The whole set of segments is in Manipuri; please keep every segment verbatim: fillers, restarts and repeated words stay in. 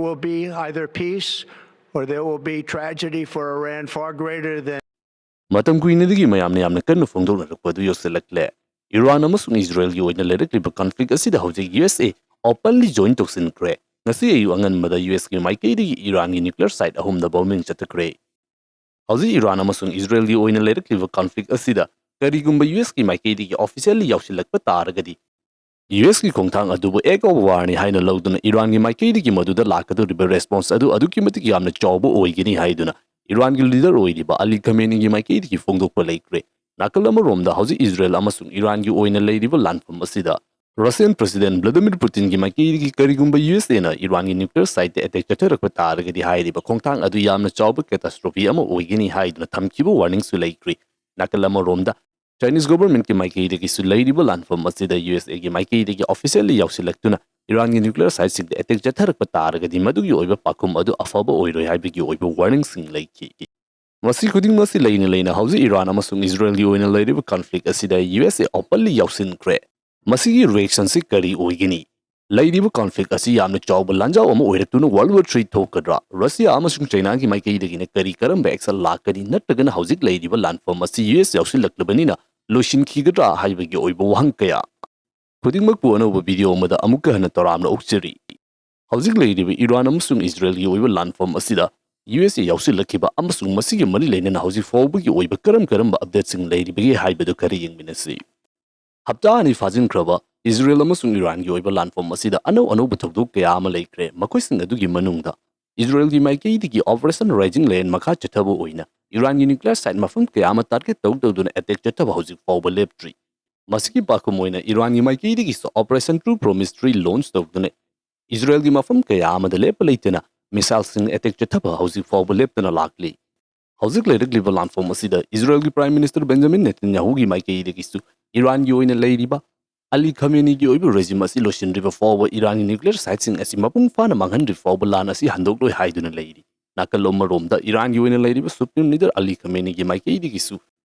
will be either peace or there will be tragedy for Iran far greater than ꯃꯇꯝ ꯀꯨꯏꯅꯗꯒꯤ ꯃꯌꯥꯝꯅ ꯌꯥꯝꯅ ꯀꯟꯅ ꯐꯣꯡꯗꯣꯛꯅꯔꯛꯄ ꯑꯗꯨ ꯌꯧꯁꯤꯜꯂꯛꯂꯦ꯫ ꯏꯔꯥꯟ ꯑꯃꯁꯨꯡ ꯏꯖꯔꯦꯜꯒꯤ ꯑꯣꯏꯅ ꯂꯩꯔꯛꯂꯤꯕ ꯀꯟꯐ꯭ꯂꯤꯛ ꯑꯁꯤꯗ ꯍꯧꯖꯤꯛ ꯌꯨ ꯑꯦꯁ ꯑꯦ ꯑꯣꯄꯟꯂꯤ ꯖꯣꯏꯟ ꯇꯧꯁꯤꯟꯈ꯭ꯔꯦ꯫ ꯉꯁꯤ ꯑꯌꯨꯛ ꯑꯉꯟꯕꯗ ꯌꯨ ꯑꯦꯁꯀꯤ ꯃꯥꯏꯀꯩꯗꯒꯤ ꯏꯔꯥꯟꯒꯤ ꯅ꯭ꯌꯨꯀ꯭ꯂꯤꯌꯔ ꯁꯥꯏꯠ ꯑꯍꯨꯝꯗ ꯕꯣꯝꯕꯤꯡ ꯆꯠꯊꯈ꯭ꯔꯦ꯫ ꯍꯧꯖꯤꯛ ꯏꯔꯥꯟ ꯑꯃꯁꯨꯡ ꯏꯖꯔꯦꯜꯒꯤ ꯑꯣꯏꯅ ꯂꯩꯔꯛꯂꯤꯕ ꯀꯟꯐ꯭ꯂꯤꯛ ꯑꯁꯤꯗ ꯀꯔꯤꯒꯨꯝꯕ ꯌꯨ ꯑꯦꯁꯀꯤ ꯃꯥꯏꯀꯩꯗꯒꯤ ꯑꯣꯐꯤꯁꯤꯌꯦꯜꯂꯤ ꯌꯥꯎꯁꯤꯜꯂꯛꯄ ꯇꯥꯔꯒꯗꯤ, ꯌꯨ ꯑꯦꯁꯀꯤ ꯈꯣꯡꯊꯥꯡ ꯑꯗꯨꯕꯨ ꯑꯦꯛ ꯑꯣꯐ ꯋꯥꯔꯅꯤ ꯍꯥꯏꯅ ꯂꯧꯗꯨꯅ ꯏꯔꯥꯟꯒꯤ ꯃꯥꯏꯀꯩꯗꯒꯤ ꯃꯗꯨꯗ ꯂꯥꯛꯀꯗꯧꯔꯤꯕ ꯔꯦꯁꯄꯣꯟꯁ ꯑꯗꯨ ꯑꯗꯨꯛꯀꯤ ꯃꯇꯤꯛ ꯌꯥꯝꯅ ꯆꯥꯎꯕ ꯑꯣꯏꯒꯅꯤ ꯍꯥꯏꯗꯨꯅ ꯏꯔꯥꯟꯒꯤ ꯂꯤꯗꯔ ꯑꯣꯏꯔꯤꯕ ꯑꯂꯤ ꯈꯃꯦꯅꯤꯒꯤ ꯃꯥꯏꯀꯩꯗꯒꯤ ꯐꯣꯡꯗꯣꯛꯄ ꯂꯩꯈ꯭ꯔꯦ꯫ ꯅꯥꯀꯜ ꯑꯃꯔꯣꯝꯗ ꯍꯧꯖꯤꯛ ꯏꯖꯔꯦꯜ ꯑꯃꯁꯨꯡ ꯏꯔꯥꯟꯒꯤ ꯑꯣꯏꯅ ꯂꯩꯔꯤꯕ ꯂꯥꯟꯐꯝ ꯑꯁꯤꯗ ꯔꯁꯤꯌꯟ ꯄ꯭ꯔꯁꯤꯗꯦꯟ ꯚ꯭ꯂꯥꯗꯤꯃꯤꯔ ꯄꯨꯇꯤꯟꯒꯤ ꯃꯥꯏꯀꯩꯗꯒꯤ ꯀꯔꯤꯒꯨꯝꯕ ꯌꯨ ꯑꯦꯁ ꯑꯦꯅ ꯏꯔꯥꯟꯒꯤ ꯅ꯭ꯌꯨꯀ꯭ꯂꯤꯌꯔ ꯁꯥꯏꯠꯇ ꯑꯦꯇꯦꯛ ꯆꯠꯊꯔꯛꯄ ꯇꯥꯔꯒꯗꯤ ꯍꯥꯏꯔꯤꯕ ꯈꯣꯡꯊꯥꯡ ꯑꯗꯨ ꯌꯥꯝꯅ ꯆꯥꯎꯕ ꯀꯦꯇꯥꯁꯇ꯭ꯔꯣꯐꯤ ꯑꯃ ꯑꯣꯏꯒꯅꯤ ꯍꯥꯏꯗꯨꯅ ꯊꯝꯈꯤꯕ ꯋꯥꯔꯅꯤꯡꯁꯨ ꯂꯩꯈ꯭ꯔꯤ꯫ ꯅꯥꯀꯜ ꯑꯃꯔꯣꯝꯗ ꯆꯥꯏꯅꯤꯁ ꯒꯣꯚꯔꯟꯃꯦꯟꯠꯀꯤ ꯃꯥꯏꯀꯩꯗꯒꯤꯁꯨ ꯂꯩꯔꯤꯕ ꯂꯥꯟꯐꯝ ꯑꯁꯤꯗ ꯌꯨ ꯑꯦꯁ ꯑꯦꯒꯤ ꯃꯥꯏꯀꯩꯗꯒꯤ ꯑꯣꯐꯤꯁꯤꯌꯦꯜꯂꯤ ꯌꯥꯎꯁꯤꯜꯂꯛꯇꯨꯅ ꯏꯔꯥꯟꯒꯤ ꯅ꯭ꯌꯨꯀ꯭ꯂꯤꯌꯔ ꯁꯥꯏꯠꯁꯤꯡꯗ ꯑꯦꯇꯦꯛ ꯆꯠꯊꯔꯛꯄ ꯇꯥꯔꯒꯗꯤ ꯃꯗꯨꯒꯤ ꯑꯣꯏꯕ ꯄꯥꯎꯈꯨꯝ ꯑꯗꯨ ꯑꯐꯕ ꯑꯣꯏꯔꯣꯏ ꯍꯥꯏꯕꯒꯤ ꯑꯣꯏꯕ ꯋꯥꯔꯅꯤꯡꯁꯤꯡ ꯂꯩꯈꯤ꯫ ꯃꯁꯤ ꯈꯨꯗꯤꯡꯃꯛꯁꯤ ꯂꯩꯅ ꯂꯩꯅ ꯍꯧꯖꯤꯛ ꯏꯔꯥꯟ ꯑꯃꯁꯨꯡ ꯏꯖꯔꯦꯜꯒꯤ ꯑꯣꯏꯅ ꯂꯩꯔꯤꯕ ꯀꯟꯐ꯭ꯂꯤꯛ ꯑꯁꯤꯗ ꯌꯨ ꯑꯦꯁ ꯑꯦ ꯑꯣꯄꯟꯂꯤ ꯌꯥꯎꯁꯤꯟꯈ꯭ꯔꯦ꯫ ꯃꯁꯤꯒꯤ ꯔꯤꯑꯦꯛꯁꯟꯁꯤ ꯀꯔꯤ ꯑꯣꯏꯒꯅꯤ? ꯂꯩꯔꯤꯕ ꯀꯟꯐ꯭ꯂꯤꯛ ꯑꯁꯤ ꯌꯥꯝꯅ ꯆꯥꯎꯕ ꯂꯥꯟꯖꯥꯎ ꯑꯃ ꯑꯣꯏꯔꯛꯇꯨꯅ ꯋꯥꯔꯜ ꯋꯥꯔ ꯊ꯭ꯔꯤ ꯊꯣꯛꯀꯗ꯭ꯔꯥ? ꯔꯁꯤꯌꯥ ꯑꯃꯁꯨꯡ ꯆꯥꯏꯅꯥꯒꯤ ꯃꯥꯏꯀꯩꯗꯒꯤꯅ ꯀꯔꯤ ꯀꯔꯝꯕ ꯑꯦꯛꯁꯟ ꯂꯥꯛꯀꯅꯤ? ꯅꯠꯇ꯭ꯔꯒꯅ ꯍꯧꯖꯤꯛ ꯂꯩꯔꯤꯕ ꯂꯥꯟꯐꯝ ꯑꯁꯤ ꯌꯨ ꯑꯦꯁ ꯌꯥꯎꯁꯤꯜꯂꯛꯂꯕꯅꯤꯅ ꯂꯣꯏꯁꯤꯟꯈꯤꯒꯗ꯭ꯔꯥ ꯍꯥꯏꯕꯒꯤ ꯑꯣꯏꯕ ꯋꯥꯍꯪ ꯀꯌꯥ꯫ ꯈꯨꯗꯤꯡꯃꯛꯄꯨ ꯑꯅꯧꯕ ꯚꯤꯗꯤꯑꯣ ꯑꯃꯗ ꯑꯃꯨꯛꯀ ꯍꯟꯅ ꯇꯔꯥꯝꯅ ꯑꯣꯛꯆꯔꯤ꯫ ꯍꯧꯖꯤꯛ ꯂꯩꯔꯤꯕ ꯏꯔꯥꯟ ꯑꯃꯁꯨꯡ ꯏꯖꯔꯦꯜꯒꯤ ꯑꯣꯏꯕ ꯂꯥꯟꯐꯝ ꯑꯁꯤꯗ ꯌꯨ ꯑꯦꯁ ꯑꯦ ꯌꯥꯎꯁꯤꯜꯂꯛꯈꯤꯕ ꯑꯃꯁꯨꯡ ꯃꯁꯤꯒ ꯃꯔꯤ ꯂꯩꯅꯅ ꯍꯧꯖꯤꯛ ꯐꯥꯎꯕꯒꯤ ꯑꯣꯏꯕ ꯀꯔꯝ ꯀꯔꯝꯕ ꯑꯞꯗꯦꯠꯁꯤꯡ ꯂꯩꯔꯤꯕꯒꯦ ꯍꯥꯏꯕꯗꯨ ꯈꯔ ꯌꯦꯡꯃꯤꯟꯅꯁꯤ꯫ ꯍꯞꯇꯥ ꯑꯅꯤ ꯐꯥꯖꯤꯟꯈ꯭ꯔꯕ ꯏꯖꯔꯦꯜ ꯑꯃꯁꯨꯡ ꯏꯔꯥꯟꯒꯤ ꯑꯣꯏꯕ ꯂꯥꯟꯐꯝ ꯑꯁꯤꯗ ꯑꯅꯧ ꯑꯅꯧꯕ ꯊꯧꯗꯣꯛ ꯀꯌꯥ ꯑꯃ ꯂꯩꯈ꯭ꯔꯦ꯫ ꯃꯈꯣꯏꯁꯤꯡ ꯑꯗꯨꯒꯤ ꯃꯅꯨꯡꯗ ꯏꯖꯔꯦꯜꯒꯤ ꯃꯥꯏꯀꯩꯗꯒꯤ ꯑꯣꯄꯔꯦꯁꯟ ꯔꯥꯏꯖꯤꯡ ꯂꯥꯌꯟ ꯃꯈꯥ ꯆꯠꯊꯕ ꯑꯣꯏꯅ ꯏꯔꯥꯟꯒꯤ ꯅ꯭ꯌꯨꯀ꯭ꯂꯤꯌꯔ ꯁꯥꯏꯠ ꯃꯐꯝ ꯀꯌꯥ ꯑꯃ ꯇꯥꯔꯒꯦꯠ ꯇꯧ ꯇꯧꯗꯨꯅ ꯑꯦꯇꯦꯛ ꯆꯠꯊꯕ ꯍꯧꯖꯤꯛ ꯐꯥꯎꯕ ꯂꯦꯞꯇ꯭ꯔꯤ꯫ ꯃꯁꯤꯒꯤ ꯄꯥꯎꯈꯨꯝ ꯑꯣꯏꯅ ꯏꯔꯥꯟꯒꯤ ꯃꯥꯏꯀꯩꯗꯒꯤꯁꯨ operation true promise three launch ꯇꯧꯗꯨꯅ ꯏꯖꯔꯦꯜꯒꯤ ꯃꯐꯝ ꯀꯌꯥ ꯑꯃꯗ ꯂꯦꯞꯄ ꯂꯩꯇꯅ ꯃꯤꯁꯥꯏꯜꯁꯤꯡ ꯑꯦꯇꯦꯛ ꯆꯠꯊꯕ ꯍꯧꯖꯤꯛ ꯐꯥꯎꯕ ꯂꯦꯞꯇꯅ ꯂꯥꯛꯂꯤ꯫ ꯍꯧꯖꯤꯛ ꯂꯩꯔꯛꯂꯤꯕ ꯂꯥꯟꯐꯝ ꯑꯁꯤꯗ ꯏꯖꯔꯦꯜꯒꯤ ꯄ꯭ꯔꯥꯏꯝ ꯃꯤꯅꯤꯁꯇꯔ ꯕꯦꯟꯖꯥꯃꯤꯟ ꯅꯦꯇꯟꯌꯥꯍꯨꯒꯤ ꯃꯥꯏꯀꯩꯗꯒꯤꯁꯨ ꯏꯔꯥꯟꯒꯤ ꯑꯣꯏꯅ ꯂꯩꯔꯤꯕ ꯑꯂꯤ ꯈꯃꯦꯅꯤꯒꯤ ꯑꯣꯏꯕ ꯔꯦꯖꯤꯝ ꯑꯁꯤ ꯂꯣꯏꯁꯤꯟꯗ꯭ꯔꯤꯕ ꯐꯥꯎꯕ ꯏꯔꯥꯟꯒꯤ ꯅ꯭ꯌꯨꯀ꯭ꯂꯤꯌꯔ ꯁꯥꯏꯠꯁꯤꯡ ꯑꯁꯤ ꯃꯄꯨꯡ ꯐꯥꯅ ꯃꯥꯡꯍꯟꯗ꯭ꯔꯤ ꯐꯥꯎꯕ ꯂꯥꯟ ꯑꯁꯤ ꯍꯟꯗꯣꯛꯂꯣꯏ ꯍꯥꯏꯗꯨꯅ ꯂꯩꯔꯤ꯫ ꯅꯥꯀꯜ ꯑꯃꯔꯣꯝꯗ ꯏꯔꯥꯟꯒꯤ ꯑꯣꯏꯅ ꯂꯩꯔꯤꯕ ꯁꯨꯄ꯭ꯔꯤꯝ ꯂꯤꯗꯔ ꯑꯂꯤ ꯈꯃꯦꯅꯤꯒꯤ ꯃꯥꯏꯀꯩꯗꯒꯤꯁꯨ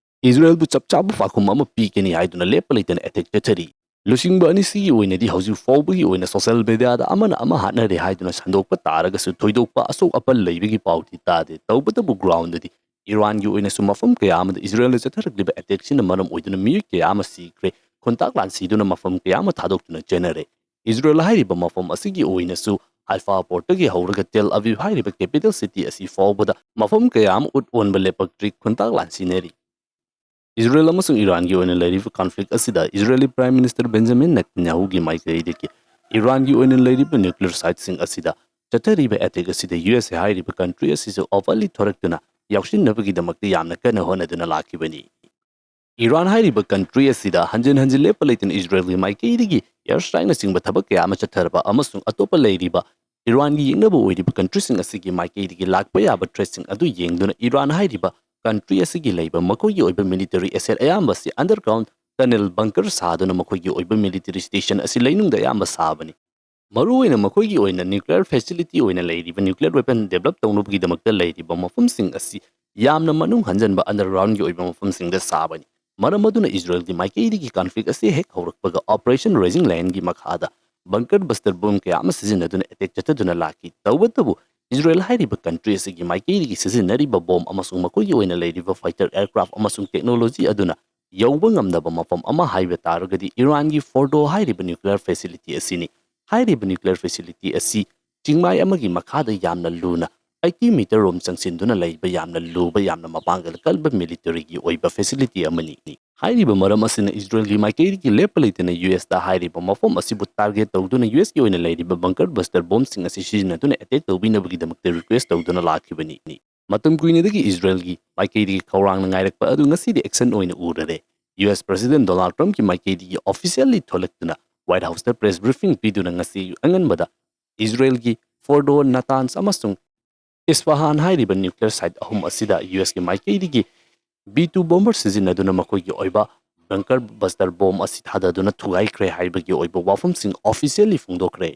ꯏꯖꯔꯦꯜꯕꯨ ꯆꯞ ꯆꯥꯕ ꯄꯥꯎꯈꯨꯝ ꯑꯃ ꯄꯤꯒꯅꯤ ꯍꯥꯏꯗꯨꯅ ꯂꯦꯞꯄ ꯂꯩꯇꯅ ꯑꯦꯇꯦꯛ ꯆꯠꯊꯔꯤ꯫ ꯂꯨꯆꯤꯡꯕ ꯑꯅꯤꯁꯤꯒꯤ ꯑꯣꯏꯅꯗꯤ ꯍꯧꯖꯤꯛ ꯐꯥꯎꯕꯒꯤ ꯑꯣꯏꯅ social media ꯗ ꯑꯃꯅ ꯑꯃ ꯍꯥꯠꯅꯔꯦ ꯍꯥꯏꯗꯨꯅ ꯁꯟꯗꯣꯛꯄ ꯇꯥꯔꯒꯁꯨ ꯊꯣꯏꯗꯣꯛꯄ ꯑꯁꯣꯛ ꯑꯄꯟ ꯂꯩꯕꯒꯤ ꯄꯥꯎꯗꯤ ꯇꯥꯗꯦ꯫ ꯇꯧꯕꯇꯕꯨ ground ꯗꯗꯤ ꯏꯔꯥꯟꯒꯤ ꯑꯣꯏꯅꯁꯨ ꯃꯐꯝ ꯀꯌꯥ ꯑꯃꯗ ꯏꯖꯔꯦꯜꯅ ꯆꯠꯊꯔꯛꯂꯤꯕ attack ꯁꯤꯅ ꯃꯔꯝ ꯑꯣꯏꯗꯨꯅ ꯃꯤꯑꯣꯏ ꯀꯌꯥ ꯑꯃ ꯁꯤꯈ꯭ꯔꯦ, ꯈꯣꯟꯇꯥꯛ ꯂꯥꯟꯁꯤꯗꯨꯅ ꯃꯐꯝ ꯀꯌꯥ ꯑꯃ ꯊꯥꯗꯣꯛꯇꯨꯅ ꯆꯦꯟꯅꯔꯦ꯫ ꯏꯖꯔꯦꯜ ꯍꯥꯏꯔꯤꯕ ꯃꯐꯝ ꯑꯁꯤꯒꯤ ꯑꯣꯏꯅꯁꯨ ꯍꯥꯏꯐꯥ ꯄꯣꯔꯠꯇꯒꯤ ꯍꯧꯔꯒ ꯇꯦꯜ ꯑꯕꯤꯕ ꯍꯥꯏꯔꯤꯕ capital city ꯑꯁꯤ ꯐꯥꯎꯕꯗ ꯃꯐꯝ ꯀꯌꯥ ꯑꯃ ꯎꯠ ꯑꯣꯟꯕ ꯂꯦꯞꯄꯛꯇ꯭ꯔꯤ, ꯈꯣꯟꯇꯥꯛ ꯂꯥꯟ ꯁꯤꯟꯅꯔꯤ꯫ ꯏꯖꯔꯦꯜ ꯑꯃꯁꯨꯡ ꯏꯔꯥꯟꯒꯤ ꯑꯣꯏꯅ ꯂꯩꯔꯤꯕ conflict ꯑꯁꯤꯗ ꯏꯖꯔꯦꯜꯒꯤ Prime Minister ꯕꯦꯟꯖꯥꯃꯤꯟ ꯅꯦꯇꯟꯌꯥꯍꯨꯒꯤ ꯃꯥꯏꯀꯩꯗꯒꯤ ꯏꯔꯥꯟꯒꯤ ꯑꯣꯏꯅ ꯂꯩꯔꯤꯕ nuclear site ꯁꯤꯡ ꯑꯁꯤꯗ ꯆꯠꯊꯔꯤꯕ attack ꯑꯁꯤꯗ ꯌꯨ ꯑꯦꯁ ꯑꯦ ꯍꯥꯏꯔꯤꯕ country ꯑꯁꯤꯁꯨ overtly ꯊꯣꯔꯛꯇꯨꯅ ꯌꯥꯎꯁꯤꯟꯅꯕꯒꯤꯗꯃꯛꯇ ꯌꯥꯝꯅ ꯀꯟꯅ ꯍꯣꯠꯅꯗꯨꯅ ꯂꯥꯛꯈꯤꯕꯅꯤ꯫ ꯏꯔꯥꯟ ꯍꯥꯏꯔꯤꯕ country ꯑꯁꯤꯗ ꯍꯟꯖꯤꯟ ꯍꯟꯖꯤꯟ ꯂꯦꯞꯄ ꯂꯩꯇꯅ ꯏꯖꯔꯦꯜꯒꯤ ꯃꯥꯏꯀꯩꯗꯒꯤ air strike ꯅꯆꯤꯡꯕ ꯊꯕꯛ ꯀꯌꯥ ꯑꯃ ꯆꯠꯊꯔꯕ ꯑꯃꯁꯨꯡ ꯑꯇꯣꯞꯄ ꯂꯩꯔꯤꯕ ꯏꯔꯥꯟꯒꯤ ꯌꯦꯛꯅꯕ ꯑꯣꯏꯔꯤꯕ country ꯁꯤꯡ ꯑꯁꯤꯒꯤ ꯃꯥꯏꯀꯩꯗꯒꯤ ꯂꯥꯛꯄ ꯌꯥꯕ threat ꯁꯤꯡ ꯑꯗꯨ ꯌꯦꯡꯗꯨꯅ ꯏꯔꯥꯟ ꯍꯥꯏꯔꯤꯕ country ꯑꯁꯤꯒꯤ ꯂꯩꯕ ꯃꯈꯣꯏꯒꯤ ꯑꯣꯏꯕ military asset ꯑꯌꯥꯝꯕ ꯑꯁꯤ underground tunnel bunker ꯁꯥꯗꯨꯅ ꯃꯈꯣꯏꯒꯤ ꯑꯣꯏꯕ military station ꯑꯁꯤ ꯂꯩꯅꯨꯡꯗ ꯑꯌꯥꯝꯕ ꯁꯥꯕꯅꯤ꯫ ꯃꯔꯨꯑꯣꯏꯅ ꯃꯈꯣꯏꯒꯤ ꯑꯣꯏꯅ nuclear facility ꯑꯣꯏꯅ ꯂꯩꯔꯤꯕ nuclear weapon develop ꯇꯧꯅꯕꯒꯤꯗꯃꯛꯇ ꯂꯩꯔꯤꯕ ꯃꯐꯝꯁꯤꯡ ꯑꯁꯤ ꯌꯥꯝꯅ ꯃꯅꯨꯡ ꯍꯟꯖꯟꯕ underground ꯒꯤ ꯑꯣꯏꯕ ꯃꯐꯝꯁꯤꯡꯗ ꯁꯥꯕꯅꯤ꯫ ꯃꯔꯝ ꯑꯗꯨꯅ ꯏꯖꯔꯦꯜꯒꯤ ꯃꯥꯏꯀꯩꯗꯒꯤ conflict ꯑꯁꯤ ꯍꯦꯛ ꯍꯧꯔꯛꯄꯒ Operation Rising Lion ꯒꯤ ꯃꯈꯥꯗ bunker buster bomb ꯀꯌꯥ ꯑꯃ ꯁꯤꯖꯤꯟꯅꯗꯨꯅ attack ꯆꯠꯊꯗꯨꯅ ꯂꯥꯛꯈꯤ꯫ ꯇꯧꯕꯇꯕꯨ ꯏꯖꯔꯦꯜ ꯍꯥꯏꯔꯤꯕ country ꯑꯁꯤꯒꯤ ꯃꯥꯏꯀꯩꯗꯒꯤ ꯁꯤꯖꯤꯟꯅꯔꯤꯕ bomb ꯑꯃꯁꯨꯡ ꯃꯈꯣꯏꯒꯤ ꯑꯣꯏꯅ ꯂꯩꯔꯤꯕ fighter aircraft ꯑꯃꯁꯨꯡ technology ꯑꯗꯨꯅ ꯌꯧꯕ ꯉꯝꯗꯕ ꯃꯐꯝ ꯑꯃ ꯍꯥꯏꯕ ꯇꯥꯔꯒꯗꯤ ꯏꯔꯥꯟꯒꯤ ꯐꯣꯔꯗꯣ ꯍꯥꯏꯔꯤꯕ nuclear facility ꯑꯁꯤꯅꯤ꯫ ꯍꯥꯏꯔꯤꯕ nuclear facility ꯑꯁꯤ ꯆꯤꯡꯃꯥꯏ ꯑꯃꯒꯤ ꯃꯈꯥꯗ ꯌꯥꯝꯅ ꯂꯨꯅ eighty meter ꯔꯣꯝ ꯆꯪꯁꯤꯟꯗꯨꯅ ꯂꯩꯕ ꯌꯥꯝꯅ ꯂꯨꯕ, ꯌꯥꯝꯅ ꯃꯄꯥꯡꯒꯜ ꯀꯟꯕ military ꯒꯤ ꯑꯣꯏꯕ facility ꯑꯃꯅꯤ꯫ ꯍꯥꯏꯔꯤꯕ ꯃꯔꯝ ꯑꯁꯤꯅ ꯏꯖꯔꯦꯜꯒꯤ ꯃꯥꯏꯀꯩꯗꯒꯤ ꯂꯦꯞꯄ ꯂꯩꯇꯅ ꯌꯨ ꯑꯦꯁꯇ ꯍꯥꯏꯔꯤꯕ ꯃꯐꯝ ꯑꯁꯤꯕꯨ target ꯇꯧꯗꯨꯅ ꯌꯨ ꯑꯦꯁꯀꯤ ꯑꯣꯏꯅ ꯂꯩꯔꯤꯕ bunker buster bomb ꯁꯤꯡ ꯑꯁꯤ ꯁꯤꯖꯤꯟꯅꯗꯨꯅ attack ꯇꯧꯕꯤꯅꯕꯒꯤꯗꯃꯛꯇ request ꯇꯧꯗꯨꯅ ꯂꯥꯛꯈꯤꯕꯅꯤ꯫ ꯃꯇꯝ ꯀꯨꯏꯅꯗꯒꯤ ꯏꯖꯔꯦꯜꯒꯤ ꯃꯥꯏꯀꯩꯗꯒꯤ ꯈꯧꯔꯥꯡꯅ ꯉꯥꯏꯔꯛꯄ ꯑꯗꯨ ꯉꯁꯤꯗꯤ action ꯑꯣꯏꯅ ꯎꯔꯔꯦ꯫ U S President Donald Trump ꯀꯤ ꯃꯥꯏꯀꯩꯗꯒꯤ officially ꯊꯣꯛꯂꯛꯇꯨꯅ White House ꯇ press briefing ꯄꯤꯗꯨꯅ ꯉꯁꯤ ꯑꯉꯟꯕꯗ ꯏꯖꯔꯦꯜꯒꯤ ꯐꯣꯔꯗꯣ, ꯅꯥꯇꯥꯟꯁ ꯑꯃꯁꯨꯡ ꯏꯁꯐꯥꯍꯥꯟ ꯍꯥꯏꯔꯤꯕ nuclear site ꯑꯍꯨꯝ ꯑꯁꯤꯗ ꯌꯨ ꯑꯦꯁꯀꯤ ꯃꯥꯏꯀꯩꯗꯒꯤ B two bomber ꯁꯤꯖꯤꯟꯅꯗꯨꯅ ꯃꯈꯣꯏꯒꯤ ꯑꯣꯏꯕ bunker buster bomb ꯑꯁꯤ ꯊꯥꯗꯗꯨꯅ ꯊꯨꯒꯥꯏꯈ꯭ꯔꯦ ꯍꯥꯏꯕꯒꯤ ꯑꯣꯏꯕ ꯋꯥꯐꯝꯁꯤꯡ officially ꯐꯣꯡꯗꯣꯛꯈ꯭ꯔꯦ꯫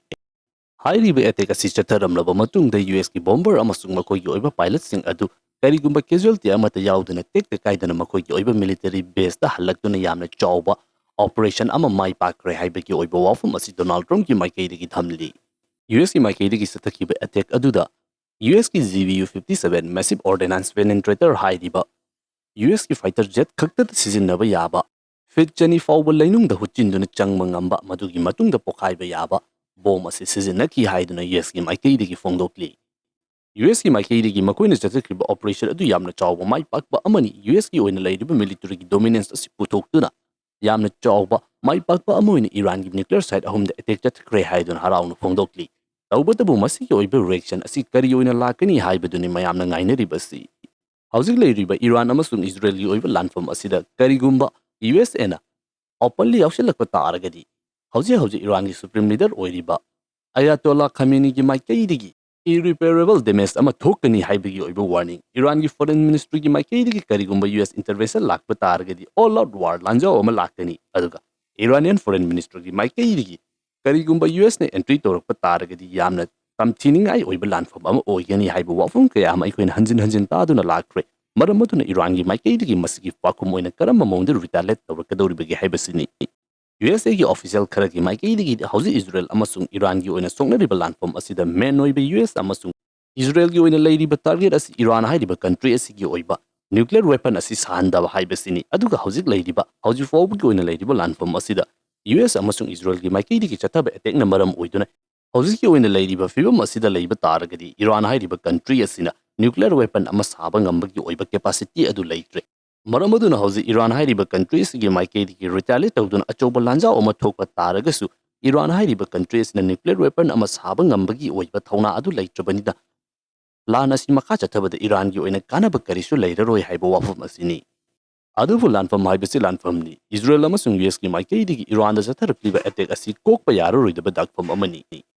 ꯍꯥꯏꯔꯤꯕ attack ꯑꯁꯤ ꯆꯠꯊꯔꯝꯂꯕ ꯃꯇꯨꯡꯗ ꯌꯨ ꯑꯦꯁꯀꯤ bomber ꯑꯃꯁꯨꯡ ꯃꯈꯣꯏꯒꯤ ꯑꯣꯏꯕ pilot ꯁꯤꯡ ꯑꯗꯨ ꯀꯔꯤꯒꯨꯝꯕ casualty ꯑꯃꯠꯇ ꯌꯥꯎꯗꯅ ꯇꯦꯛꯇ ꯀꯥꯏꯗꯅ ꯃꯈꯣꯏꯒꯤ ꯑꯣꯏꯕ military base ꯇ ꯍꯜꯂꯛꯇꯨꯅ ꯌꯥꯝꯅ ꯆꯥꯎꯕ ꯑꯣꯄꯔꯦꯁꯟ ꯑꯃ ꯃꯥꯏ ꯄꯥꯛꯈ꯭ꯔꯦ ꯍꯥꯏꯕꯒꯤ ꯑꯣꯏꯕ ꯋꯥꯐꯝ ꯑꯁꯤ ꯗꯣꯅꯥꯜꯗ ꯇ꯭ꯔꯝꯞꯀꯤ ꯃꯥꯏꯀꯩꯗꯒꯤ ꯊꯝꯂꯤ꯫ ꯌꯨ ꯑꯦꯁꯀꯤ ꯃꯥꯏꯀꯩꯗꯒꯤ ꯆꯠꯊꯈꯤꯕ ꯑꯦꯇꯦꯛ ꯑꯗꯨꯗ ꯌꯨ ꯑꯦꯁꯀꯤ G B U fifty seven Massive Ordnance Penetrator ꯍꯥꯏꯔꯤꯕ ꯌꯨ ꯑꯦꯁꯀꯤ ꯐꯥꯏꯇꯔ ꯖꯦꯠ ꯈꯛꯇꯗ ꯁꯤꯖꯤꯟꯅꯕ ꯌꯥꯕ, ꯐꯤꯠ ꯆꯅꯤ ꯐꯥꯎꯕ ꯂꯩꯅꯨꯡꯗ ꯍꯨꯠꯆꯤꯟꯗꯨꯅ ꯆꯪꯕ ꯉꯝꯕ, ꯃꯗꯨꯒꯤ ꯃꯇꯨꯡꯗ ꯄꯣꯈꯥꯏꯕ ꯌꯥꯕ ꯕꯣꯝ ꯑꯁꯤ ꯁꯤꯖꯤꯟꯅꯈꯤ ꯍꯥꯏꯗꯨꯅ ꯌꯨ ꯑꯦꯁꯀꯤ ꯃꯥꯏꯀꯩꯗꯒꯤ ꯐꯣꯡꯗꯣꯛꯂꯤ꯫ ꯌꯨ ꯑꯦꯁꯀꯤ ꯃꯥꯏꯀꯩꯗꯒꯤ ꯃꯈꯣꯏꯅ ꯆꯠꯊꯈ꯭ꯔꯤꯕ ꯑꯣꯄꯔꯦꯁꯟ ꯑꯗꯨ ꯌꯥꯝꯅ ꯆꯥꯎꯕ ꯃꯥꯏ ꯄꯥꯛꯄ ꯑꯃꯅꯤ꯫ ꯌꯨ ꯑꯦꯁꯀꯤ ꯑꯣꯏꯅ ꯂꯩꯔꯤꯕ ꯃꯤꯂꯤꯇꯔꯤꯒꯤ ꯗꯣꯃꯤꯅꯦꯟꯁ ꯑꯁꯤ ꯄꯨꯊꯣꯛꯇꯨꯅ ꯌꯥꯝꯅ ꯆꯥꯎꯕ ꯃꯥꯏ ꯄꯥꯛꯄ ꯑꯃ ꯑꯣꯏꯅ ꯏꯔꯥꯟꯒꯤ ꯅ꯭ꯌꯨꯀ꯭ꯂꯤꯌꯔ ꯁꯥꯏꯠ ꯑꯍꯨꯝꯗ ꯑꯦꯇꯦꯛ ꯆꯠꯊꯈ꯭ꯔꯦ ꯍꯥꯏꯗꯨꯅ ꯍꯔꯥꯎꯅ ꯐꯣꯡꯗꯣꯛꯂꯤ꯫ ꯇꯧꯕꯇꯕꯨ ꯃꯁꯤꯒꯤ ꯑꯣꯏꯕ ꯔꯤꯑꯦꯛꯁꯟ ꯑꯁꯤ ꯀꯔꯤ ꯑꯣꯏꯅ ꯂꯥꯛꯀꯅꯤ ꯍꯥꯏꯕꯗꯨꯅꯤ ꯃꯌꯥꯝꯅ ꯉꯥꯏꯅꯔꯤꯕꯁꯤ꯫ ꯍꯧꯖꯤꯛ ꯂꯩꯔꯤꯕ ꯏꯔꯥꯟ ꯑꯃꯁꯨꯡ ꯏꯖꯔꯦꯜꯒꯤ ꯑꯣꯏꯕ ꯂꯥꯟꯐꯝ ꯑꯁꯤꯗ ꯀꯔꯤꯒꯨꯝꯕ ꯌꯨ ꯑꯦꯁ ꯑꯦꯅ ꯑꯣꯄꯟꯂꯤ ꯌꯥꯎꯁꯤꯜꯂꯛꯄ ꯇꯥꯔꯒꯗꯤ, ꯍꯧꯖꯤꯛ ꯍꯧꯖꯤꯛ ꯏꯔꯥꯟꯒꯤ ꯁꯨꯄ꯭ꯔꯤꯝ ꯂꯤꯗꯔ ꯑꯣꯏꯔꯤꯕ ꯑꯌꯥꯇꯣꯂꯥ ꯈꯥꯃꯦꯅꯤꯒꯤ ꯃꯥꯏꯀꯩꯗꯒꯤ ꯏꯔꯤꯄꯦꯔꯦꯕꯜ ꯗꯦꯃꯦꯖ ꯑꯃ ꯊꯣꯛꯀꯅꯤ ꯍꯥꯏꯕꯒꯤ ꯑꯣꯏꯕ ꯋꯥꯔꯅꯤꯡ꯫ ꯏꯔꯥꯟꯒꯤ ꯐꯣꯔꯦꯟ ꯃꯤꯅꯤꯁꯇ꯭ꯔꯤꯒꯤ ꯃꯥꯏꯀꯩꯗꯒꯤ ꯀꯔꯤꯒꯨꯝꯕ ꯌꯨ ꯑꯦꯁ ꯏꯟꯇꯔꯚꯦꯟꯁꯟ ꯂꯥꯛꯄ ꯇꯥꯔꯒꯗꯤ ꯑꯣꯜ ꯑꯥꯎꯠ ꯋꯥꯔ ꯂꯥꯟꯖꯥꯎ ꯑꯃ ꯂꯥꯛꯀꯅꯤ꯫ ꯑꯗꯨꯒ ꯏꯔꯥꯅꯤꯌꯟ ꯐꯣꯔꯦꯟ ꯃꯤꯅꯤꯁꯇ꯭ꯔꯤꯒꯤ ꯃꯥꯏꯀꯩꯗꯒꯤ ꯀꯔꯤꯒꯨꯝꯕ ꯌꯨ ꯑꯦꯁꯅ ꯑꯦꯟꯇ꯭ꯔꯤ ꯇꯧꯔꯛꯄ ꯇꯥꯔꯒꯗꯤ ꯌꯥꯝꯅ ꯇꯝꯊꯤꯅꯤꯡꯉꯥꯏ ꯑꯣꯏꯕ ꯂꯥꯟꯐꯝ ꯑꯃ ꯑꯣꯏꯒꯅꯤ ꯍꯥꯏꯕ ꯋꯥꯐꯝ ꯀꯌꯥ ꯑꯃ ꯑꯩꯈꯣꯏꯅ ꯍꯟꯖꯤꯟ ꯍꯟꯖꯤꯟ ꯇꯥꯗꯨꯅ ꯂꯥꯛꯈ꯭ꯔꯦ꯫ ꯃꯔꯝ ꯑꯗꯨꯅ ꯏꯔꯥꯟꯒꯤ ꯃꯥꯏꯀꯩꯗꯒꯤ ꯃꯁꯤꯒꯤ ꯄꯥꯎꯈꯨꯝ ꯑꯣꯏꯅ ꯀꯔꯝꯕ ꯃꯑꯣꯡꯗ ꯔꯤꯇꯥꯂꯦꯠ ꯇꯧꯔꯛꯀꯗꯧꯔꯤꯕꯒꯦ ꯍꯥꯏꯕꯁꯤꯅꯤ꯫ ꯌꯨ ꯑꯦꯁ ꯑꯦꯒꯤ ꯑꯣꯐꯤꯁꯤꯌꯦꯜ ꯈꯔꯒꯤ ꯃꯥꯏꯀꯩꯗꯒꯤꯗꯤ ꯍꯧꯖꯤꯛ ꯏꯖꯔꯦꯜ ꯑꯃꯁꯨꯡ ꯏꯔꯥꯟꯒꯤ ꯑꯣꯏꯅ ꯁꯣꯛꯅꯔꯤꯕ ꯂꯥꯟꯐꯝ ꯑꯁꯤꯗ ꯃꯦꯟ ꯑꯣꯏꯕ ꯌꯨ ꯑꯦꯁ ꯑꯃꯁꯨꯡ ꯏꯖꯔꯦꯜꯒꯤ ꯑꯣꯏꯅ ꯂꯩꯔꯤꯕ ꯇꯥꯔꯒꯦꯠ ꯑꯁꯤ ꯏꯔꯥꯟ ꯍꯥꯏꯔꯤꯕ ꯀꯟꯇ꯭ꯔꯤ ꯑꯁꯤꯒꯤ ꯑꯣꯏꯕ ꯅ꯭ꯌꯨꯀ꯭ꯂꯤꯌꯔ ꯋꯦꯄꯟ ꯑꯁꯤ ꯁꯥꯍꯟꯗꯕ ꯍꯥꯏꯕꯁꯤꯅꯤ꯫ ꯑꯗꯨꯒ ꯍꯧꯖꯤꯛ ꯂꯩꯔꯤꯕ, ꯍꯧꯖꯤꯛ ꯐꯥꯎꯕꯒꯤ ꯑꯣꯏꯅ ꯂꯩꯔꯤꯕ ꯂꯥꯟꯐꯝ ꯑꯁꯤꯗ ꯌꯨ ꯑꯦꯁ ꯑꯃꯁꯨꯡ ꯏꯖꯔꯦꯜꯒꯤ ꯃꯥꯏꯀꯩꯗꯒꯤ ꯆꯠꯊꯕ ꯑꯦꯇꯦꯛꯅ ꯃꯔꯝ ꯑꯣꯏꯗꯨꯅ ꯍꯧꯖꯤꯛꯀꯤ ꯑꯣꯏꯅ ꯂꯩꯔꯤꯕ ꯐꯤꯕꯝ ꯑꯁꯤꯗ ꯂꯩꯕ ꯇꯥꯔꯒꯗꯤ ꯏꯔꯥꯟ ꯍꯥꯏꯔꯤꯕ ꯀꯟꯇ꯭ꯔꯤ ꯑꯁꯤꯅ ꯅ꯭ꯌꯨꯀ꯭ꯂꯤꯌꯔ ꯋꯦꯄꯟ ꯑꯃ ꯁꯥꯕ ꯉꯝꯕꯒꯤ ꯑꯣꯏꯕ ꯀꯦꯄꯥꯁꯤꯇꯤ ꯑꯗꯨ ꯂꯩꯇ꯭ꯔꯦ꯫ ꯃꯔꯝ ꯑꯗꯨꯅ ꯍꯧꯖꯤꯛ ꯏꯔꯥꯟ ꯍꯥꯏꯔꯤꯕ ꯀꯟꯇ꯭ꯔꯤ ꯑꯁꯤꯒꯤ ꯃꯥꯏꯀꯩꯗꯒꯤ ꯔꯤꯇꯥꯂꯤꯌꯦꯠ ꯇꯧꯗꯨꯅ ꯑꯆꯧꯕ ꯂꯥꯟꯖꯥꯎ ꯑꯃ ꯊꯣꯛꯄ ꯇꯥꯔꯒꯁꯨ, ꯏꯔꯥꯟ ꯍꯥꯏꯔꯤꯕ ꯀꯟꯇ꯭ꯔꯤ ꯑꯁꯤꯅ ꯅ꯭ꯌꯨꯀ꯭ꯂꯤꯌꯔ ꯋꯦꯄꯟ ꯑꯃ ꯁꯥꯕ ꯉꯝꯕꯒꯤ ꯑꯣꯏꯕ ꯊꯧꯅꯥ ꯑꯗꯨ ꯂꯩꯇ꯭ꯔꯕꯅꯤꯅ, ꯂꯥꯟ ꯑꯁꯤ ꯃꯈꯥ ꯆꯠꯊꯕꯗ ꯏꯔꯥꯟꯒꯤ ꯑꯣꯏꯅ ꯀꯥꯟꯅꯕ ꯀꯔꯤꯁꯨ ꯂꯩꯔꯔꯣꯏ ꯍꯥꯏꯕ ꯋꯥꯐꯝ ꯑꯁꯤꯅꯤ꯫ ꯑꯗꯨꯕꯨ ꯂꯥꯟꯐꯝ ꯍꯥꯏꯕꯁꯤ ꯂꯥꯟꯐꯝꯅꯤ꯫ ꯏꯖꯔꯦꯜ ꯑꯃꯁꯨꯡ ꯌꯨ ꯑꯦꯁꯀꯤ ꯃꯥꯏꯀꯩꯗꯒꯤ ꯏꯔꯥꯟꯗ ꯆꯠꯊꯔꯛꯂꯤꯕ ꯑꯦꯇꯦꯛ ꯑꯁꯤ ꯀꯣꯛꯄ ꯌꯥꯔꯔꯣꯏꯗꯕ ꯗꯥꯛꯐꯝ ꯑꯃꯅꯤ꯫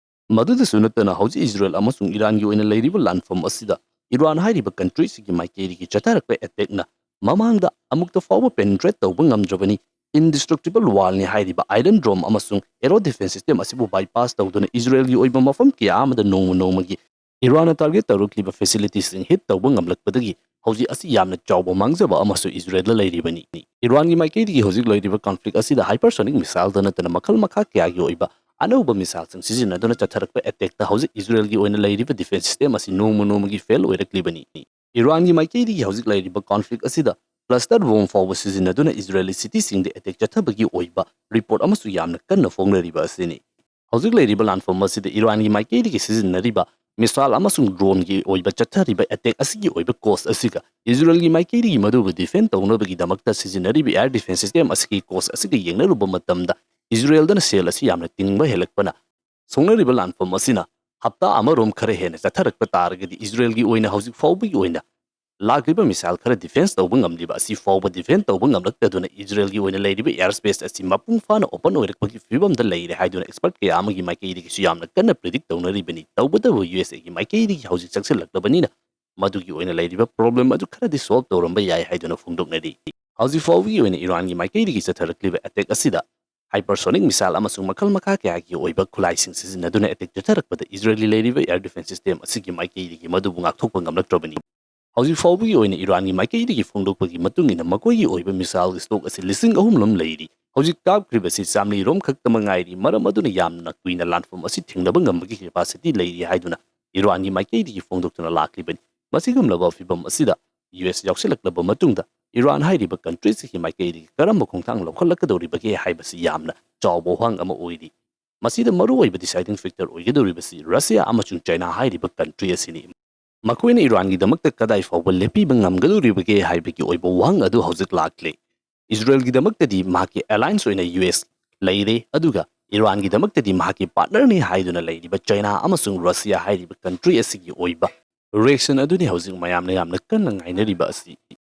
ꯃꯗꯨꯗꯁꯨ ꯅꯠꯇꯅ ꯍꯧꯖꯤꯛ ꯏꯖꯔꯦꯜ ꯑꯃꯁꯨꯡ ꯏꯔꯥꯟꯒꯤ ꯑꯣꯏꯅ ꯂꯩꯔꯤꯕ ꯂꯥꯟꯐꯝ ꯑꯁꯤꯗ ꯏꯔꯥꯟ ꯍꯥꯏꯔꯤꯕ ꯀꯟꯇ꯭ꯔꯤꯁꯤꯒꯤ ꯃꯥꯏꯀꯩꯗꯒꯤ ꯆꯠꯊꯔꯛꯄ ꯑꯦꯇꯦꯛꯅ ꯃꯃꯥꯡꯗ ꯑꯃꯨꯛꯇ ꯐꯥꯎꯕ ꯄꯦꯅꯤꯇ꯭ꯔꯦꯠ ꯇꯧꯕ ꯉꯝꯗ꯭ꯔꯕꯅꯤ꯫ ꯏꯟꯗꯤꯁꯇ꯭ꯔꯛꯇꯤꯕꯜ ꯋꯥꯜꯅꯤ ꯍꯥꯏꯔꯤꯕ ꯑꯥꯏꯔꯟ ꯗꯣꯝ ꯑꯃꯁꯨꯡ ꯑꯦꯔꯣ ꯗꯤꯐꯦꯟꯁ ꯁꯤꯁꯇꯦꯝ ꯑꯁꯤꯕꯨ ꯕꯥꯏꯄꯥꯁ ꯇꯧꯗꯨꯅ ꯏꯖꯔꯦꯜꯒꯤ ꯑꯣꯏꯕ ꯃꯐꯝ ꯀꯌꯥ ꯑꯃꯗ ꯅꯣꯡꯃ ꯅꯣꯡꯃꯒꯤ ꯏꯔꯥꯟꯅ target ꯇꯧꯔꯛꯂꯤꯕ facilitiesꯁꯤꯡ hit ꯇꯧꯕ ꯉꯝꯂꯛꯄꯗꯒꯤ ꯍꯧꯖꯤꯛ ꯑꯁꯤ ꯌꯥꯝꯅ ꯆꯥꯎꯕ ꯃꯥꯡꯖꯕ ꯑꯃꯁꯨ ꯏꯖꯔꯦꯜꯗ ꯂꯩꯔꯤꯕꯅꯤ꯫ ꯏꯔꯥꯟꯒꯤ ꯃꯥꯏꯀꯩꯗꯒꯤ ꯍꯧꯖꯤꯛ ꯂꯩꯔꯤꯕ conflict ꯑꯁꯤꯗ hypersonic missileꯗ ꯅꯠꯇꯅ ꯃꯈꯜ ꯃꯈꯥ ꯀꯌꯥꯒꯤ ꯑꯣꯏꯕ ꯑꯅꯧꯕ missileꯁꯤꯡ ꯁꯤꯖꯤꯟꯅꯗꯨꯅ ꯆꯠꯊꯔꯛꯄ attackꯇ ꯍꯧꯖꯤꯛ ꯏꯖꯔꯦꯜꯒꯤ ꯑꯣꯏꯅ ꯂꯩꯔꯤꯕ defence system ꯑꯁꯤ ꯅꯣꯡꯃ ꯅꯣꯡꯃꯒꯤ fail ꯑꯣꯏꯔꯛꯂꯤꯕꯅꯤ꯫ ꯏꯔꯥꯟꯒꯤ ꯃꯥꯏꯀꯩꯗꯒꯤ ꯍꯧꯖꯤꯛ ꯂꯩꯔꯤꯕ conflict ꯑꯁꯤꯗ cluster bomb ꯐꯥꯎꯕ ꯁꯤꯖꯤꯟꯅꯗꯨꯅ ꯏꯖꯔꯦꯂꯤ cityꯁꯤꯡꯗ attack ꯆꯠꯊꯕꯒꯤ ꯑꯣꯏꯕ report ꯑꯃꯁꯨ ꯌꯥꯝꯅ ꯀꯟꯅ ꯐꯣꯡꯅꯔꯤꯕ ꯑꯁꯤꯅꯤ꯫ ꯍꯧꯖꯤꯛ ꯂꯩꯔꯤꯕ ꯂꯥꯟꯐꯝ ꯑꯁꯤꯗ ꯏꯔꯥꯟꯒꯤ ꯃꯥꯏꯀꯩꯗꯒꯤ ꯁꯤꯖꯤꯟꯅꯔꯤꯕ missile ꯑꯃꯁꯨꯡ droneꯒꯤ ꯑꯣꯏꯕ ꯆꯠꯊꯔꯤꯕ attack ꯑꯁꯤꯒꯤ ꯑꯣꯏꯕ cost ꯑꯁꯤꯒ ꯏꯖꯔꯦꯜꯒꯤ ꯃꯥꯏꯀꯩꯗꯒꯤ ꯃꯗꯨꯕꯨ defend ꯇꯧꯅꯕꯒꯤꯗꯃꯛꯇ ꯁꯤꯖꯤꯟꯅꯔꯤꯕ air defence system ꯑꯁꯤꯒꯤ cost ꯑꯁꯤꯒ ꯌꯦꯡꯅꯔꯨꯕ ꯃꯇꯝꯗ ꯏꯖꯔꯦꯜꯗꯅ ꯁꯦꯜ ꯑꯁꯤ ꯌꯥꯝꯅ ꯇꯤꯡꯕ ꯍꯦꯜꯂꯛꯄꯅ ꯁꯣꯛꯅꯔꯤꯕ ꯂꯥꯟꯐꯝ ꯑꯁꯤꯅ ꯍꯞꯇꯥ ꯑꯃꯔꯣꯝ ꯈꯔ ꯍꯦꯟꯅ ꯆꯠꯊꯔꯛꯄ ꯇꯥꯔꯒꯗꯤ ꯏꯖꯔꯦꯜꯒꯤ ꯑꯣꯏꯅ ꯍꯧꯖꯤꯛ ꯐꯥꯎꯕꯒꯤ ꯑꯣꯏꯅ ꯂꯥꯛꯂꯤꯕ missile ꯈꯔ defence ꯇꯧꯕ ꯉꯝꯂꯤꯕ ꯑꯁꯤ ꯐꯥꯎꯕ defend ꯇꯧꯕ ꯉꯝꯂꯛꯇꯗꯨꯅ ꯏꯖꯔꯦꯜꯒꯤ ꯑꯣꯏꯅ ꯂꯩꯔꯤꯕ air space ꯑꯁꯤ ꯃꯄꯨꯡ ꯐꯥꯅ open ꯑꯣꯏꯔꯛꯄꯒꯤ ꯐꯤꯕꯝꯗ ꯂꯩꯔꯦ ꯍꯥꯏꯗꯨꯅ expert ꯀꯌꯥ ꯑꯃꯒꯤ ꯃꯥꯏꯀꯩꯗꯒꯤꯁꯨ ꯌꯥꯝꯅ ꯀꯟꯅ predict ꯇꯧꯅꯔꯤꯕꯅꯤ꯫ ꯇꯧꯕꯇꯕꯨ USAꯒꯤ ꯃꯥꯏꯀꯩꯗꯒꯤ ꯍꯧꯖꯤꯛ ꯆꯪꯁꯤꯜꯂꯛꯂꯕꯅꯤꯅ ꯃꯗꯨꯒꯤ ꯑꯣꯏꯅ ꯂꯩꯔꯤꯕ problem ꯑꯗꯨ ꯈꯔꯗꯤ solve ꯇꯧꯔꯝꯕ ꯌꯥꯏ ꯍꯥꯏꯗꯨꯅ ꯐꯣꯡꯗꯣꯛꯅꯔꯤ꯫ ꯍꯧꯖꯤꯛ ꯐꯥꯎꯕꯒꯤ ꯑꯣꯏꯅ ꯏꯔꯥꯟꯒꯤ ꯃꯥꯏꯀꯩꯗꯒꯤ ꯆꯠꯊꯔꯛꯂꯤꯕ attack ꯑꯁꯤꯗ hypersonic missile ꯑꯃꯁꯨꯡ ꯃꯈꯜ ꯃꯈꯥ ꯀꯌꯥꯒꯤ ꯑꯣꯏꯕ ꯈꯨꯠꯂꯥꯏꯁꯤꯡ ꯁꯤꯖꯤꯟꯅꯗꯨꯅ attack ꯆꯠꯊꯔꯛꯄꯗ ꯏꯖꯔꯦꯜꯒꯤ ꯂꯩꯔꯤꯕ air defence system ꯑꯁꯤꯒꯤ ꯃꯥꯏꯀꯩꯗꯒꯤ ꯃꯗꯨꯕꯨ ꯉꯥꯛꯊꯣꯛꯄ ꯉꯝꯂꯛꯇ꯭ꯔꯕꯅꯤ꯫ ꯍꯧꯖꯤꯛ ꯐꯥꯎꯕꯒꯤ ꯑꯣꯏꯅ ꯏꯔꯥꯟꯒꯤ ꯃꯥꯏꯀꯩꯗꯒꯤ ꯐꯣꯡꯗꯣꯛꯄꯒꯤ ꯃꯇꯨꯡ ꯏꯟꯅ ꯃꯈꯣꯏꯒꯤ ꯑꯣꯏꯕ missile stock ꯑꯁꯤ ꯂꯤꯁꯤꯡ ꯑꯍꯨꯝ ꯂꯣꯝ ꯂꯩꯔꯤ꯫ ꯍꯧꯖꯤꯛ ꯀꯥꯞꯈ꯭ꯔꯤꯕꯁꯤ ꯆꯥꯝꯃꯔꯤ ꯔꯣꯝ ꯈꯛꯇꯃꯛ ꯉꯥꯏꯔꯤ, ꯃꯔꯝ ꯑꯗꯨꯅ ꯌꯥꯝꯅ ꯀꯨꯏꯅ ꯂꯥꯟꯐꯝ ꯑꯁꯤ ꯊꯦꯡꯅꯕ ꯉꯝꯕꯒꯤ capacity ꯂꯩꯔꯤ ꯍꯥꯏꯗꯨꯅ ꯏꯔꯥꯟꯒꯤ ꯃꯥꯏꯀꯩꯗꯒꯤ ꯐꯣꯡꯗꯣꯛꯇꯨꯅ ꯂꯥꯛꯂꯤꯕꯅꯤ꯫ ꯃꯁꯤꯒꯨꯝꯂꯕ ꯐꯤꯚꯝ ꯑꯁꯤꯗ US ꯌꯥꯎꯁꯤꯜꯂꯛꯂꯕ ꯃꯇꯨꯡꯗ ꯏꯔꯥꯟ ꯍꯥꯏꯔꯤꯕ country ꯑꯁꯤꯒꯤ ꯃꯥꯏꯀꯩꯗꯒꯤ ꯀꯔꯝꯕ ꯈꯣꯡꯊꯥꯡ ꯂꯧꯈꯠꯂꯛꯀꯗꯧꯔꯤꯕꯒꯦ ꯍꯥꯏꯕꯁꯤ ꯌꯥꯝꯅ ꯆꯥꯎꯕ ꯋꯥꯍꯪ ꯑꯃ ꯑꯣꯏꯔꯤ꯫ ꯃꯁꯤꯗ ꯃꯔꯨꯑꯣꯏꯕ deciding factor ꯑꯣꯏꯒꯗꯧꯔꯤꯕꯁꯤ ꯔꯁꯤꯌꯥ ꯑꯃꯁꯨꯡ ꯆꯥꯏꯅꯥ ꯍꯥꯏꯔꯤꯕ country ꯑꯁꯤꯅꯤ꯫ ꯃꯈꯣꯏꯅ ꯏꯔꯥꯟꯒꯤꯗꯃꯛꯇ ꯀꯗꯥꯏ ꯐꯥꯎꯕ ꯂꯦꯞꯄꯤꯕ ꯉꯝꯒꯗꯧꯔꯤꯕꯒꯦ ꯍꯥꯏꯕꯒꯤ ꯑꯣꯏꯕ ꯋꯥꯍꯪ ꯑꯗꯨ ꯍꯧꯖꯤꯛ ꯂꯥꯛꯂꯦ꯫ ꯏꯖꯔꯦꯜꯒꯤꯗꯃꯛꯇꯗꯤ ꯃꯍꯥꯛꯀꯤ alliance ꯑꯣꯏꯅ US ꯂꯩꯔꯦ, ꯑꯗꯨꯒ ꯏꯔꯥꯟꯒꯤꯗꯃꯛꯇꯗꯤ ꯃꯍꯥꯛꯀꯤ partnerꯅꯤ ꯍꯥꯏꯗꯨꯅ ꯂꯩꯔꯤꯕ ꯆꯥꯏꯅꯥ ꯑꯃꯁꯨꯡ ꯔꯁꯤꯌꯥ ꯍꯥꯏꯔꯤꯕ country ꯑꯁꯤꯒꯤ ꯑꯣꯏꯕ reaction ꯑꯗꯨꯅꯤ ꯍꯧꯖꯤꯛ ꯃꯌꯥꯝꯅ ꯌꯥꯝꯅ ꯀꯟꯅ ꯉꯥꯏꯅꯔꯤꯕ ꯑꯁꯤ꯫